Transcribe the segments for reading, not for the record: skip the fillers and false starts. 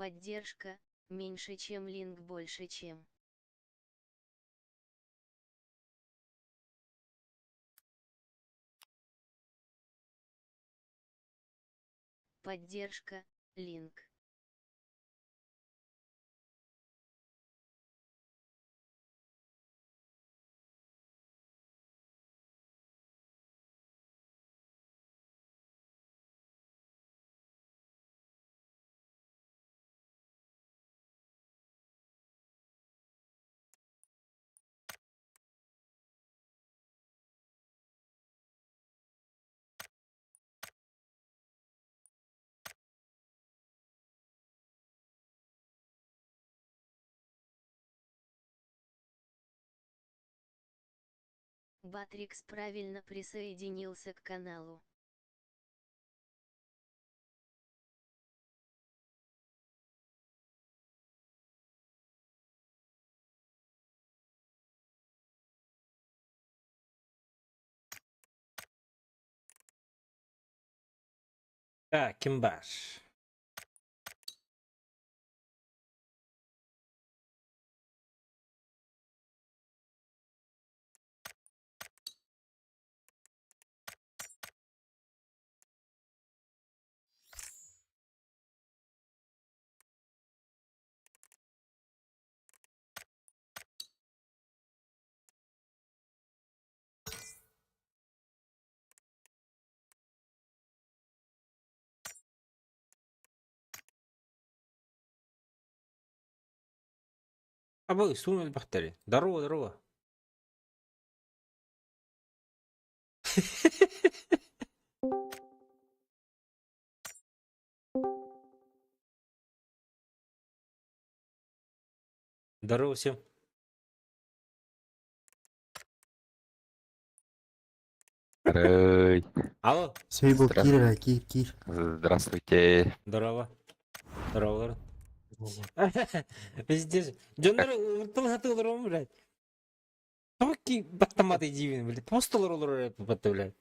Поддержка, меньше чем линк больше чем. Поддержка, линк. Батрикс правильно присоединился к каналу. Так, ким баар? Абы, суун элбэхтэри. Здорово, здорово. Здорово всем. Эй, Алло. Сейбл Здра- киир эрэ, киир, киир. Здравствуйте. Здорово. Здорово. Пиздец. Дьоннор тыл хатыларым, блядь. Токи баттаматы диибин, блядь. Просто олоролор батта, блядь.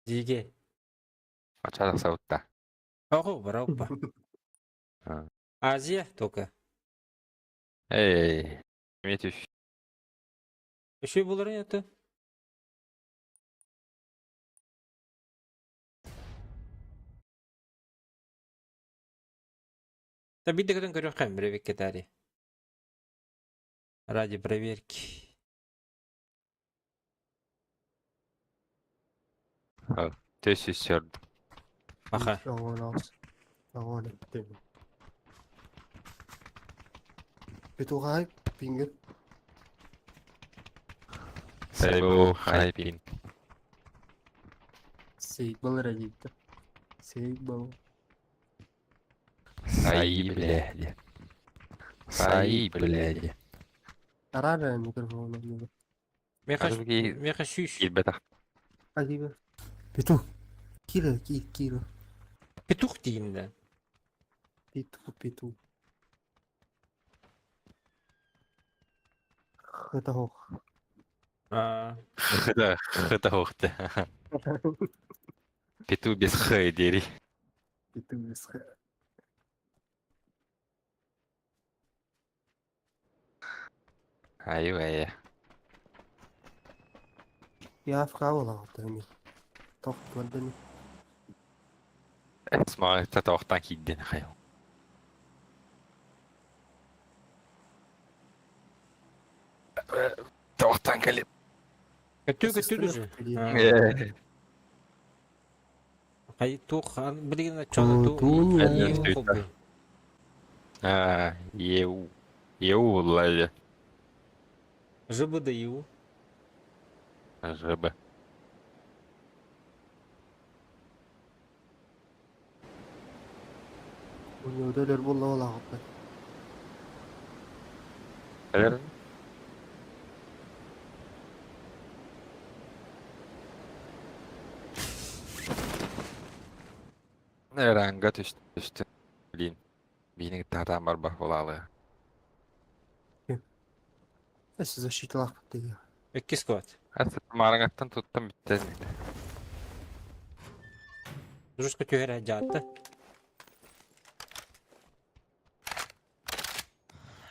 Диге. Ачалык сабытта. Ого, бараупа. Азия только. Эй, Метүш. Еще булар это. Та бидде көтөн көрүөххэ биребекке тари. Ради проверки. Төс сөрд. Аха. Оҕон эттим. Петухай пингер. Сайбу хайпин. Сейбл эрэ дийтэ. Сейбл. Саи, блядь. Саи, блядь. Арара микрофон оннуга. Меха Азыги меха шүш. киирбэтэх. Агиба. Петух. Кира, кир, кира. Петух диим да. Петух, петух. Хытахох. А, Хыта, хыта хохта. Пету без х дери. Петух без х. Аю ая. Я вхавала алтыми. Тох кладами. اسمع تتوقع كيدين خيو. Тоқтан кэлип. Көтүү көтүү же. Хай тух билигин чону ту. Кутуня. А, еу. Еу лая. Жыбы да ю. ЖБ. У него доллар буолла ол аҕалбат. Элер. Ранга түстү түстү. Блин. Биини татаан барбах буолаалы. Өссө защиталаахпыт дии. Икки сквад. Маараңаттан туттан бүттэн. Дружка түһэрэ дьаатта.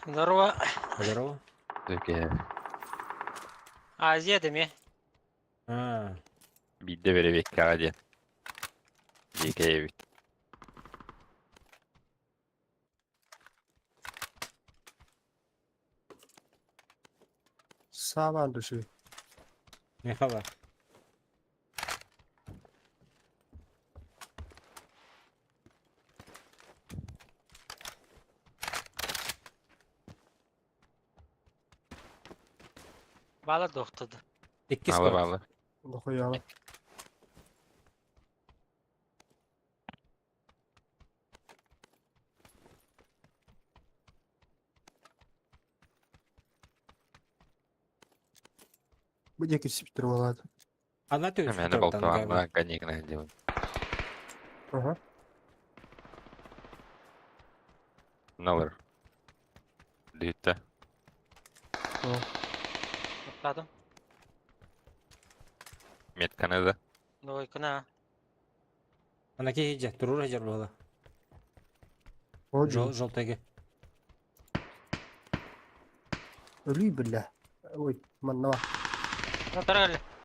Здорово. Здорово. Төке. Азия деме. А, Биирдэ бэрэбиэккэҕэ диэн. Диэкэйэбит. Саабаан души. Михала. Бала доктуду. Иккис Алы код. балы. Дохуяла. Бу диэки сиптер буолаат. Ана төс. Мэне балталаан каникна диэн. Аха. Налар. Дүйттэ. Токтадым. Метканы да. Двойкана. Ана ки хиджа, турур хиджар буола. О, Жол жолтеге. Өлүй биллэ. Ой, манна. Натарали.